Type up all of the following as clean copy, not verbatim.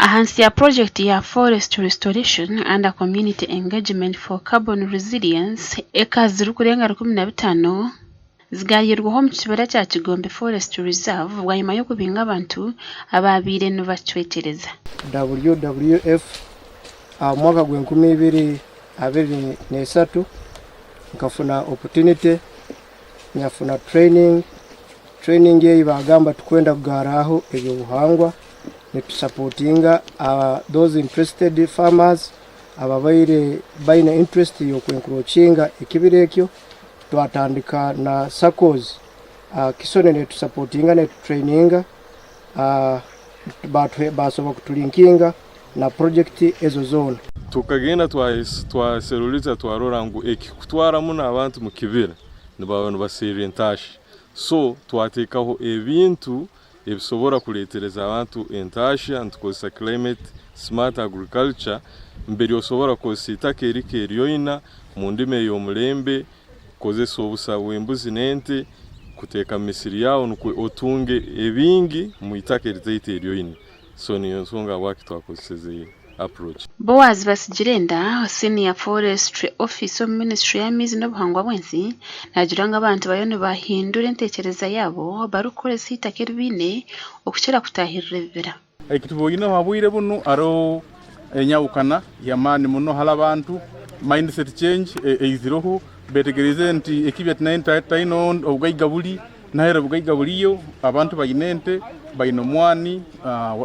Ahansi ya purojekiti ya Forest Restoration and Community Engagement for Carbon Resilience, eka zirikurenga 15 zigaayirweho omu kibira kya Kigombe Forest Reserve bwanyima y'okubinga abantu abaabaire nibacwekyereza. WWF aha mwaka gw'enkumi ibiri abiri n'esatu nkafuna opportunity nyafuna training, training eyi bagamba tukwenda kugarraho eby'obuhangwa nitusapotinga those interested farmers ababaire baine interest y'okwencroachinga ekibira ekyo. Twatandika na SACCOs, Kisone netusapotinga netutraininga basobora kutulinkinga na project ezo zoona. Tukagenda twaseruriza twarora ngu ekikutwara muno abantu mu kibira nibaba nibaserra entaahya so twateekaho ebintu ebisobora kuleetereza abantu entaahya nitukozesa climate smart agriculture mbere osobora kukozesa itaka erike eryoina mu ndima ey'omulembe kozesa obusa bw'embuzi n'ente kuteeka mu misiri yaawe nukwo otunge ebingi mu itaka eritaito eryoine so niyo nsonga habwaki twakozeseze approach. Boaz Basigirenda, Senior Forestry Officer omu minisiture y'amaizi n'obuhangwa bw'ensi naagira ngu abantu bariyo nibahindura entekyereza yaabo barikukoresa eitaka eri baine okukira kutaahirira ebibira. Eki tuboineho ha bwire bunu haroho enyahukana y'amaani muno hali abantu, mindset change eizireho, betegeriize nti ekibya tinaine obugaiga buri, nahera obugaiga buriyo, abantu baine ente, baine omwani,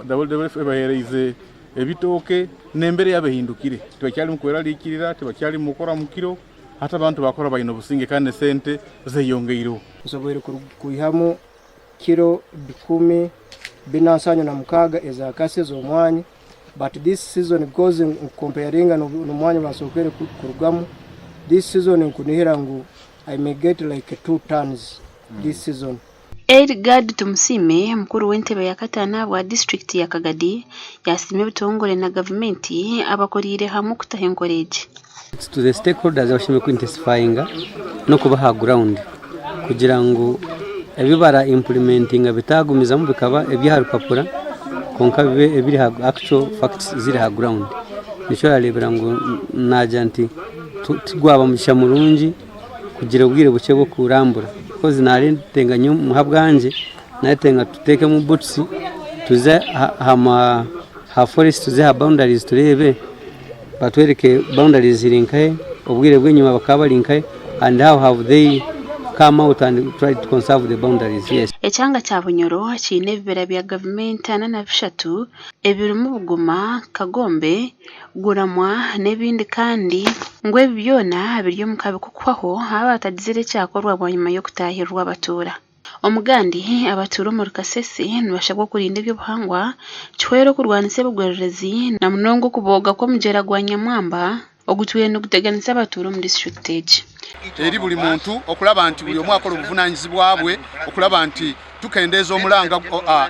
WWF ebahereize ebitooke n'embeera yaabo ehindukire, tibakyali mu kwerarikirira, tibakyali mu kukora mu kiro, hati abantu bakora baine obusinge kandi n'esente zeyongeireho. Nsoboire kwihamu kiro bikumi bina nsanju na mukaaga eza kase ez'omwanya but this season because nkukomparinga n'omwanya ogu kurugamu, this season nkunihira ngu I may get like two tons this season. Eligard Tumusiime, mukuru w'entebe ya kataano ahabwa disiturikiti ya Kagadi yasiima ebitongore na gavumenti abakoriire hamwe okutaho enkora egi. To the stakeholders abashemereire ku intensifyinga n'okuba aha ground kugira ngu ebi bara implementinga bitagumizamu bikaba eby'aha rupapura kwonka bibe ebiri aha actual facts eziri aha ground. Nikyo orareebera ngu naagira nti tigwaba mugisha murungi kugira obwire bukye bw'okurambura because naaretenga nyowe ahabwangye naaretenga tuteekemu boots tuze aha forest tuze aha boundaries tureebe. Batwereke boundaries ziri nkahe, obwire bw'enyima bakaba bari nkahe and how have they come out and tried to conserve the boundaries. Yes. Ekyanga kya Bunyoro kiine ebibira bya gavumenti ana na bishatu ebirimu Buguma, Kagombe, Guramwa n'ebindi kandi ngu ebi byona biri omu kabi k'okuhwaho haaba hatagizire ekyakorwa bwanyima y'okutaahirirwa abatuura. Omugandi, abatuura omuri Kasese nibashabwa okurinda eby'obuhangwa kihwere okurwanisa ebigwererezi na munonga okubooga kw'omugyera gwa Nyamwamba ogutwire niguteganisa abatuura omu disiturikiti egi. Eri buli muntu okulaba nti buli omu akola obuvunanyizibwa bwe okulaba nti tukendeeza omulanga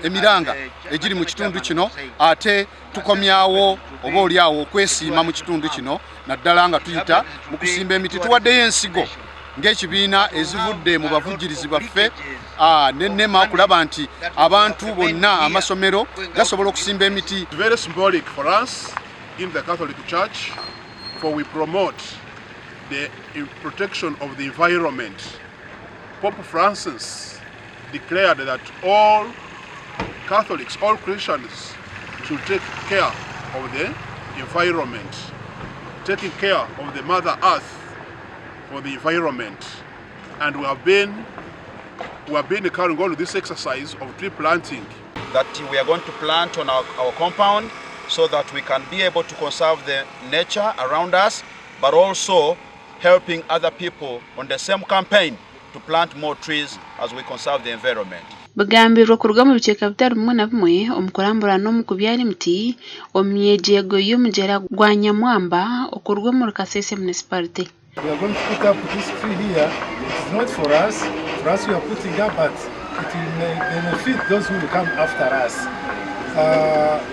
emiranga egiri mu kitundu kino ate tukomyawo oba oli awo okwesiima mu kitundu kino naddala nga tuyita mu kusimba emiti. Tuwaddeyo ensigo ng'ekibiina ezivudde mu bavujjirizi baffe ne nema okulaba nti abantu bonna amasomero gasobola okusimba emiti. Very symbolic for us in the Catholic Church for we promote the protection of the environment. Pope Francis declared that all Catholics, all Christians should take care of the environment, taking care of the Mother Earth for the environment and we have been we have been carrying on this exercise of tree planting. That we are going to plant on our compound so that we can be able to conserve the nature around us but also helping other people on the same campaign to plant more trees as we conserve the environment. Bigambirwe kuruga omu bicweka bitari bimwe na bimwe omu kurambura n'omu kubyara emiti omu myegyeego y'omugyera gwa Nyamwamba okuruga omuri Kasese Munisiparite. We are going to put up this tree here, it is not for us, for us we are putting up but it will benefit those who will come after us.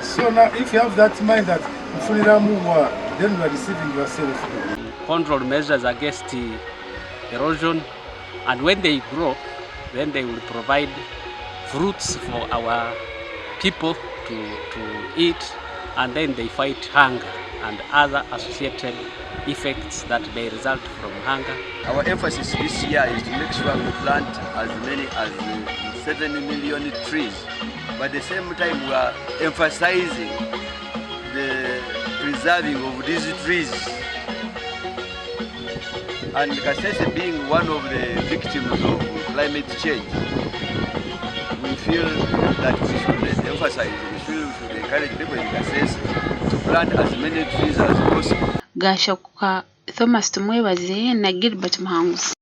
So now if you have that mind that nfuniramu wa, then you are deceiving yourself. Control measures against erosion and when they grow then they will provide fruits for our people to, to eat. And then they fight hunger and other associated effects that may result from hunger. Our emphasis this year is to make sure we plant as many as 7 million trees. But at the same time, we are emphasizing the preserving of these trees. And Kasese being one of the victims of climate change, we feel that we should emphasize, we feel we should encourage people in Kasese to plant as many trees as possible. Gaashakuka Thomas Tumwebaze na Gilbert Muhanguzi.